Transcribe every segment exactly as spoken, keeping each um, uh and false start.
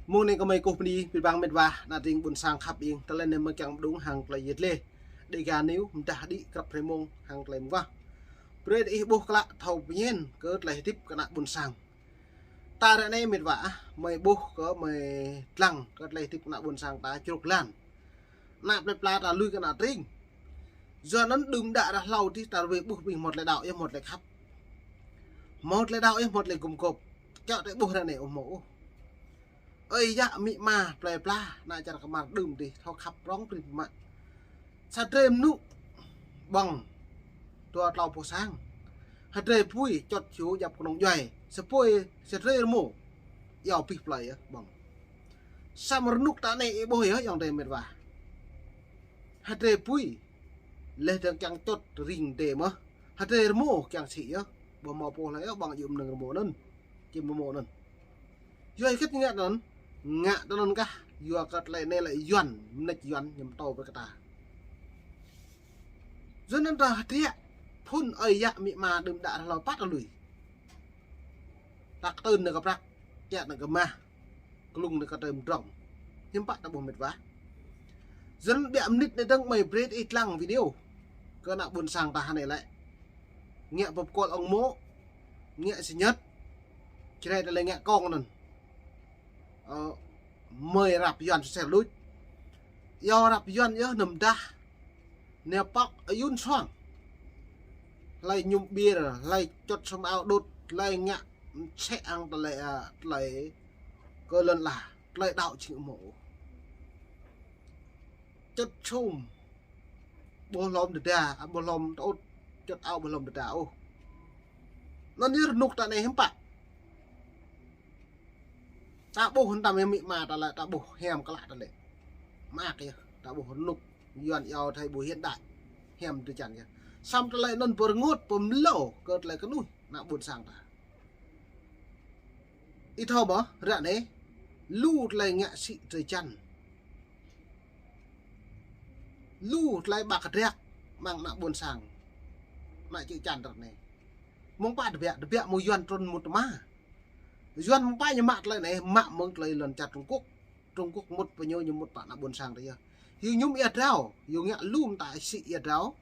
Mông anai kơmơi kơkuh bơni, ƀing ƀing mĕt wa, ană tring ƀuôn sang khăp ing, tơlơi anai mơ̆ng kiăng pơdŏng hăng tơlơi yet lĕ. Đĭ ga niu, mơdah đĭ krăp hrơi mông, hăng tơlơi mơguah. Brơi ih ƀuh klă thâo pơñen, kơ tơlơi hơdip kơ ană ƀuôn sang. Ta ră anai mĕt wa ah, mơi ƀuh kơ mơi lăng, kơ tơlơi hơdip kơ ană ƀuôn sang ta čruk lan. Ană plơi pla ta lui kơ ană tring. Yua anŭn đưm đă ră hlâo tih ta rơwĕ ƀuh ƀing hmâo tơlơi đaŏ, ih hmâo tơlơi khăp. Hmâo tơlơi đaŏ, ih hmâo tơlơi gum gôp. Kiaŏ tơlơi ƀuh ră anai ôh hmâo ôh. Ơi yă amĭ ama plơi pla, ană čar kơmar đưm tih, thâo khăp prŏng prin mă. Sa drơi mơnŭ ƀơ̆ng dua tlâo boh sang. Sa drơi apui čŏt hyu djăp kơnung djuai. Sa apui, sa drơi rơmô. Iâu abih plơi yơh ƀơ̆ng. Samơ̆ rơnŭk ta anai ih ƀuh yơh, ayŏng adơi mĕt wa. Sa drơi apui. Laih dơ̆ng kiăng čŏt ring dê mơ̆n. Sa drơi rơmô kiăng sĭ yơh. Ƀu hmâo pô hlơi yơh ƀơ̆ng djơ̆ mơnơ̆ng rơmô anŭn. Čim rơmô anŭn. Yua hơget ngă anŭn, ngă tui anŭn kah, yua kơ tơlơi anai lĕ Yuan, mơneč Yuan ñu pơtô brơi kơ ta. Yua anŭn ta hơdră, phŭn ơi yă amĭ ama đưm đă ră hlâo pă ta lui. Ta kơtưn anai kơ prăk, kiaŏ anai kơ mah, klŭng anai kơ tơm drŏng. Hiư̆m pă ta ƀuh mĕt wa. Yua anŭn ƀiă mơnit anai dơ̆ng mơi brơi ih lăng video. Kơ ană ƀuôn sang ta ră anai lĕ. Ngă pơkôl ŏng mô̆, ngă sơñăt, čơrai tơlơi ngă kông anŭn. Ơ, mơi răp Yuan sơsel đôč. Iâu răp Yuan yơh anăm dah. Anai pŏk ayun suang. Hlơi ñum bir, hlơi čŏt sum ao đôč, hlơi ngă msĕ hăng tơlơi, a, tơlơi kơ lŏn ala, tơlơi đaŏ jing hmâo. Čŏt sum. Ƀu hlom dơda, a, ƀu hlom tơŭt, čŏt ao ƀu hlom dơda ôh. Anŭn yơh rơnŭk ta anai hiư̆m pă. Ta ƀuh hơnăm amĭ ama ta lĕ, ta ƀuh hiam klă ta lĕ. Mơak yơh, ta ƀuh rơnŭk Yuan iâu thâo ƀu hiện đại. Hiam drơi jăn yơh. Samơ̆ tơlơi anŭn pơrơngot, pơmlâo, kơ tơlơi kơnuih, ană ƀuôn sang ta. Ih thâo ƀơ̆, ră anai, lu tơlơi ngă sĭ drơi jăn. Lu tơlơi ƀă kơdrăk, amăng ană ƀuôn sang. Ană čư̆ čan ră anai. Mơ̆ng pă tơbiă, tơbiă mơ̆ng Yuan trŭn mŭt tơma. Yuan mơ̆ng pă ñu mă tơlơi anai, mă mơ̆ng tơlơi lŏn čar Trung Quốc. Trung Quốc mŭt pơ ñu, ñu mŭt pơ ană ƀuôn sang ta yơh. Hyu ñum ia drao, hyu ngă lu mơta sĭ ia drao.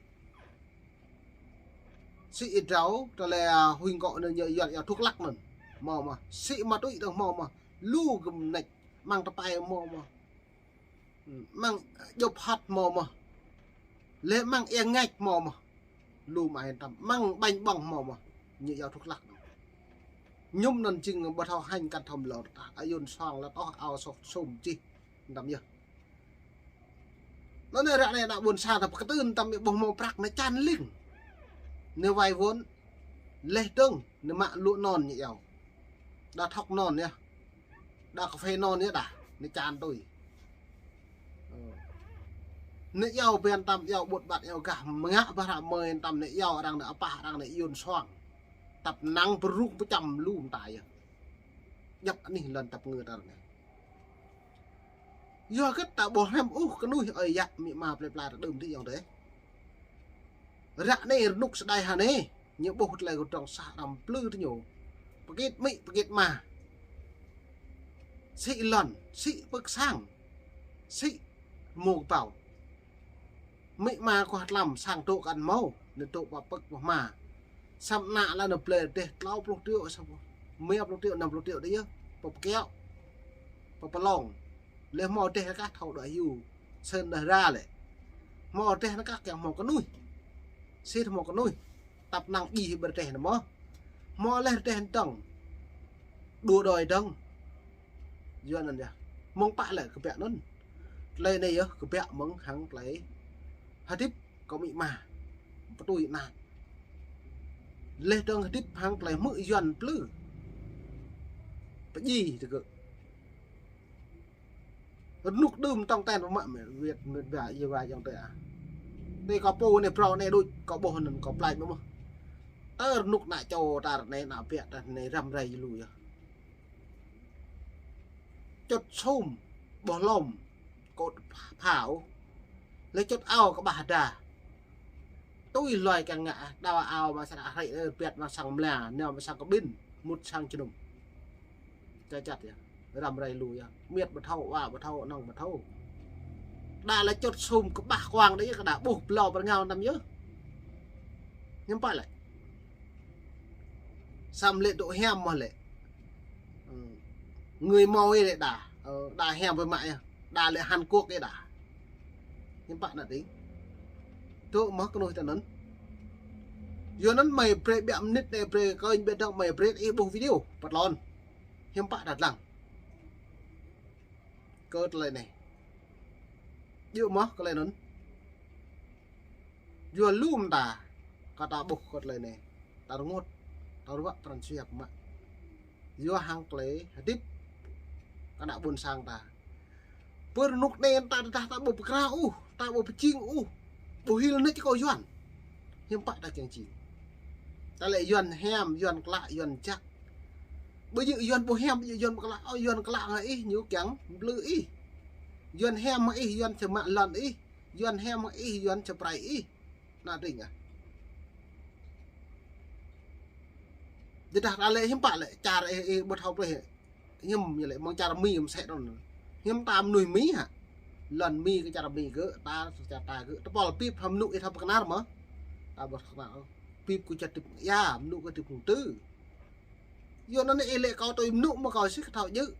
Sĭ ia drao, tơlơi, a, huĭ gŏ anŭn ñu Yuan iâu thuốc lắc anŭn. Hmâo mơ̆n, sĭ ma túy dơ̆ng hmâo mơ̆n, lu gơ̆m mơneč, amăng tơpai hmâo mơ̆n. Amăng djŏp hăt hmâo mơ̆n. Lĕ amăng ia ngač hmâo mơ̆n. Lu mă hên tăm. Amăng ƀañ ƀơ̆ng hmâo mơ̆n. Ñu iâu thuốc lắc. Ñum anŭn jing ƀu thâo hañ kăn thâo mlâo tah. Ayun suang lăt ôh ao sŏk sum čih. Tăm yơh. Anŭn anai ră anai ană ƀuôn sang ta pơkơtưn tăm yơh ƀu hmâo prăk anai čan ling. Anai wai wơn. Laih dơ̆ng, anai mă lu non ñu iâu. Đa thŏk non yơh. Đa kơphê non yơh đa, anai čan tui. Ơ. Anai iâu ƀiă tăm iâu ƀut ƀat iâu gah, mơngă ƀah ră mơi tăm anai iâu arăng anai apah arăng anai ayun suang. Tăp năng pơrŭng pơčăm lu mơta yơh. Djăp anih lŏn tăp ngơ ta anai. Yua hơget ta ƀu hrăm ôh kơnuih ơi yă amĭ ama plơi pla ta đưm tih ayŏng adơi. Ră anai rơnŭk sơđai ha anai, ñu ƀuh tơlơi kơdrŏng sah arăng plư tơ ñu. Pơkĭt amĭ, pơkĭt ama. Sĭ lŏn, sĭ pơ̆k sang. Sĭ rơmô kơbao. Amĭ ama kuah tlam sang dŏ kăn hmâo, anai dŏ pơ pơ̆k pơ hma. Samơ̆ ană lĕ anai blơi rơdêh tlâo pluh triệu, samơ̆ rơma pluh triệu, năm pluh triệu đơi yơh. Pơ pơkiaŏ, pơ pơlong. Lĕ hmâo rơdêh anai kah thâo đuaĭ hyu. Sơn đah ra lĕ. Hmâo rơdêh anai kah kiăng hmâo kơnuih. Sĭt hmâo kơnuih. Tăp năng djai hĭ ƀơi rơdêh anai mơ̆n. Hmâo lĕ rơdêh anai dơ̆ng. Đua đòi dơ̆ng. Yua anŭn yơh. Mơ̆ng pă lĕ kơbiă anŭn. Tơlơi anai yơh kơbiă mơ̆ng hăng tơlơi hơdip kơ amĭ ama. Pơtui ană. Laih dơ̆ng hơdip hăng tơlơi hmư̆ Yuan plư. Pơdjai tơgơ̆. Rơnŭk đưm tong ten pơmă mĕt wa, mĕt wa, yua wa ayŏng adơi ah. Anai kâo pô anai phrâo anai đôč, kâo ƀuh anŭn kâo plač mơ̆n. Tơ rơnŭk ană čô ta ră anai ană biă ta anai răm rai lu yơh. Čŭt sum, ƀuh lŏm, kŏt phao. Lĕ čŭt ao kơƀah đa. Tui hloi kiăng ngă, đao ao mă sang hrĕ, ơ, biăt mă sang mla, nao mă sang kơ ƀin, mŭt sang jơnum. Ča čăt yơh. Răm rai lu yơh. Miĕt ƀu thâo, wa ƀu thâo, nŏng ƀu thâo. Đa lĕ čŏt sum kơƀah kuang đơi yơh, kơ đa ƀuh blâo ƀơi rơngiao năm yơh. Hiư̆m pă lĕ. Samơ̆ lĕ dŏ hiam mơ̆ lĕ. Ơ, người mâo ih lĕ đa. Ơ, đa hiam ƀơi mă yơh. Đa lĕ Hàn Quốc ih đa. Hiư̆m pă ană tring. Dŏ mơ̆ kơnuih ta anŭn. Yua anŭn mơi brơi ƀiă mơnit anai brơi kơ ih ƀiă dơ̆ng mơi brơi ih ƀuh video. Pơtlon. Hiư̆m pă đa lăng. Kơ tơlơi anai. Djơ̆ mơ̆ kơ tơlơi anŭn. Yua lŏm ta, kơ ta ƀuh kơ tơlơi anai. Ta rơngot, ta ruă pran jua mă. Yua hăng tơlơi hơdip kơ ană ƀôn sang ta. Pơ rơnŭk anai ta, ta, ta ƀu pơkra ôh, ta ƀu pơjing ôh. Ƀu hil nĕ či kâo Yuan. Hiư̆m pă ta kiăng jing. Ta lĕ Yuan hiam, Yuan klă, Yuan jăk. Ƀu djơ̆ Yuan ƀu hiam, ƀu djơ̆ Yuan ƀu klă, ơ, Yuan klă hăng ih, ñu kiăng blư̆ ih. Yuan hiam hăng ih, Yuan čơmă lŏn ih. Yuan hiam hăng ih, Yuan čơprai ih. Ană tring ah. Tơdah ta lĕ hiư̆m pă lĕ, čar ih, ih ƀu thâo plih. Hiư̆m ñu lĕ, mơ̆ng čar Mi mơsĕ đon. Hiư̆m ta mơnuih Mi hă. Lŏn Mi kơ čar Mi kơ, ta čar ta kơ. Tơpul pip hăng mơnŭ ih thâo pơkơnar mơ̆. Ta ƀu thâo pơkơnar. Pip kơ čar tip, ya, mơnŭ kơ tip hung tơ. Yua anŭn ih lĕ kâo tui mơnŭ mơ̆ kâo sĭt kơ thâo djơ̆.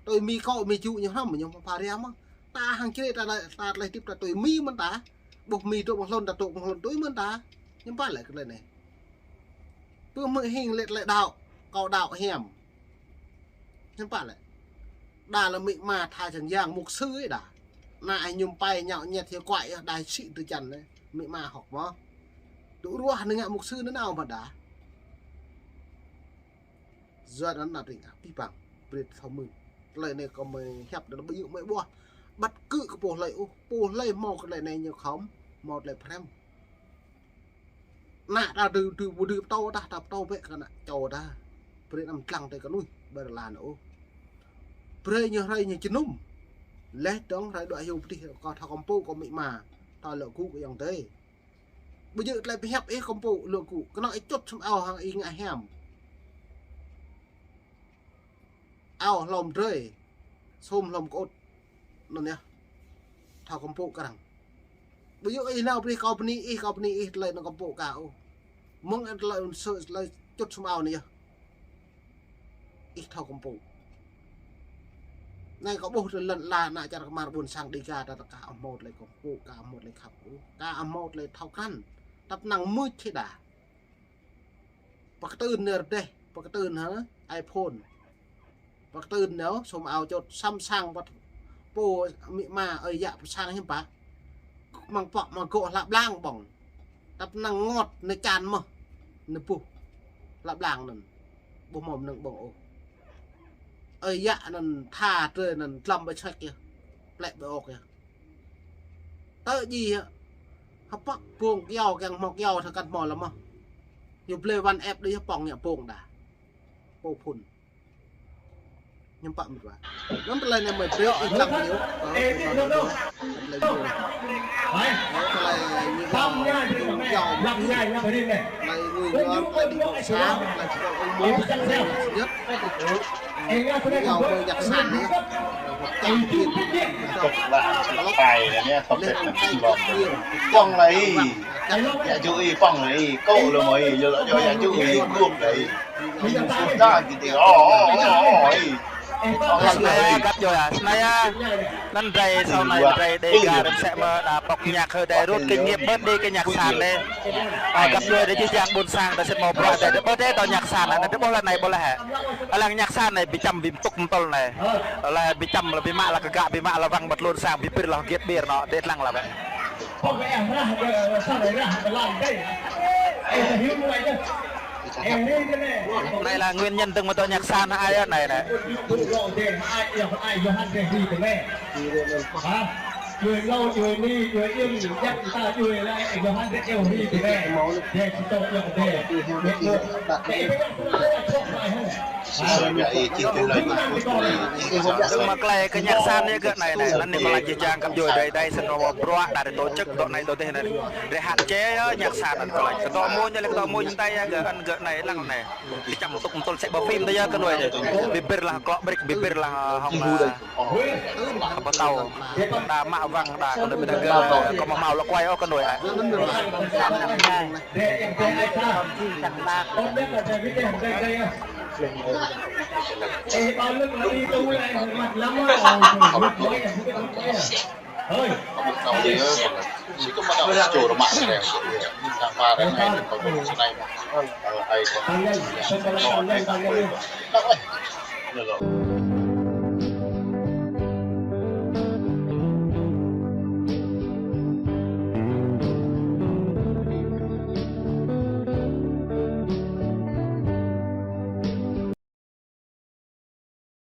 Tui Mi kâo Mi ju ñu hrŏm ñu pha ria mơ̆. Ta hăng črê ta lĕ, ta lĕ tip ta tui Mi mơ̆n ta. Ƀuh Mi dŏ ƀơi hlŭn ta dŏ ƀơi hlŭn tui mơ̆n ta. Hiư̆m pă lĕ kơ tơlơi anai. Pơ mơ̆ng hing lĕ tơlơi đaŏ, kâo đaŏ hiam. Hiư̆m pă lĕ. Đa lĕ amĭ ama tha čang yang mục sư ih đa. Ană ih ñum pai ñao ñet hiu kuai ih đa sĭ tơ čan anai. Amĭ ama hŏk mơ̆. Dŏ ruah anai ngă mục sư anŭn nao mơ̆ đa. Yua anŭn ană tring ah, pih păng, brơi thâo mơ̆n. Tơlơi anai kâo mơi hiăp đa ƀu djơ̆ mơi ƀuh. Ƀăt kơ kơ pô hlơi ôh, pô hlơi mâo kơ tơlơi anai ñu khŏm, mâo tơlơi phrăm. Ană ta dư, dư, dư pơtô ta, ta pơtô bĕ kơ ană čô ta. Brơi anăm lăng tơi kơnuih, ƀơi rơlan ôh. Brơi ñu hrơi ñu jơnum. Laih dơ̆ng hrơi dua hiu pơtih kơ thâo kơmpŭ kơ amĭ ama. Thâo lŏ gŭ kơ ayŏng adơi. Ƀu djơ̆ tơlơi pơhiăp ih kơmpŭ lŏ gŭ. Kơnơ̆ng ih čŭt sum ao hăng ih ngă hiam. Ao hlŏm drơi. Sum hlŏm kơŭt. Anŭn yơh. Thâo kơmpŭ kơ arăng. Ƀu djơ̆ ih nao brơi kâo bơni ih, kâo bơni ih tơlơi anŭn kơmpŭ ka ôh. Mơ̆ng anŭn tơlơi anŭn sơ, tơlơi čŭt sum ao anai yơh. Ih thâo kơmpŭ. Anai kâo ƀuh tơlơi lŏn la ană čar kơmar ƀôn sang Dega ta ka hmâo tơlơi kơmpŭ, ka hmâo tơlơi khăp ôh, ka hmâo tơlơi thâo krăn. Tăp năng mưč hĭ đa. Pơkơtưn nơ̆r dêh, pơkơtưn hă, iPhone. Pơkơtưn nao, sum ao čŭt, sam sang pơ̆t pô amĭ ama ơi yă pơsang hiư̆m pă. Mơ̆ng pŏk mơ̆ng gŏ hlăp blang ƀơ̆ng. Tăp năng ngot nao čan mơ̆. Nao ƀuh hlăp blang anŭn. Ƀu hmâo mơnơ̆ng ƀơ̆ng ôh. Ơi yă anŭn tha drơi anŭn dlăm ƀơi sĕk yơh. Plĕ ƀơi ôk yơh. Tơ djai hă. Hơpăk bông kyâo kiăng hmâo kyâo thâo kăn hmâo lăm mơ̆. Ñu blơi wăn ĕp đơi yơh pŏng ngă bông đa. Pô phŭn. Hiư̆m pă mơ̆n wa. Anŭn tơlơi anai mơi brơi ih lăng ñu. Ơ, tơlơi ñu. Tơlơi ñu yua, yua mơ̆. Tơlơi ñu yua, tơlơi đi bộ xa, tơlơi đi bộ ung mô, tơlơi ñu sĭt. Ñu yua mơi nhặt sàn anai. Hoặc chăm kiên. Tŏk lă, pai anai, tŏk lĕ, tŏk lĕ. Pŏng lăi. Yă ju ih, pŏng lăi. Kô̆ lĕ mơi, yua lă yua yă ju ih, gum lăi. Ih mơ̆ sut ta kơ tih. Ơ, ơ, ơ, ơ, ih. Ơ, lăng lăi. Anai găp djuai ah, anai ah. Anŭn drơi, sau anai drơi Dega rơ̆m sĕ mơ̆ đa pŏk nhạc hơi đa rút kinh nghiệm bớt đi cái nhạc sàn anai. Ơ, găp djuai đa jih jang ƀôn sang đa sĭt mơ̆ bruă đa, đa ƀu đa tơ nhạc sàn anai, đa ƀuh lă anai ƀuh lă hă. Lăng nhạc sàn anai ƀu čăm ƀu pŭk mơtŭl anai. Lă ƀu čăm lă ƀu mă lă kơ gă ƀu mă lă wăng ƀơi tlôn sang ƀu pir lă hơget ƀir anŭn, đet lăng lă ƀĕ. Anai là nguyên nhân dơ̆ng mơ̆ tơ nhạc sàn hă ai anai anai. Dơ̆ng mơ̆ng tơlơi kơ ñăk san yơh gơ̆ anai anai, anŭn anai kơ lăng jih jang kăp djuai adơi adai, sĭt nao bruă đa rơtô čơk dŏ anai dŏ adih anai. Rơhat čê yơh ñăk san anŭn kơ lăng. Kơdŏ mơ̆n yơh, kơdŏ mơ̆n tai yơh gơ̆, anŭn gơ̆ anai lăng anai. Kơčăm tŭk tŭl sĕ ƀơi phim tơ yơh kơ nuai. Bibir lăng klŏ brik, bibir lăng hŏng, ơ, pơtâo. Đa mă wăng đa kơ nuai ƀiă gơ̆, kơ mă hmâo lŏ kuai ôh kơ nuai.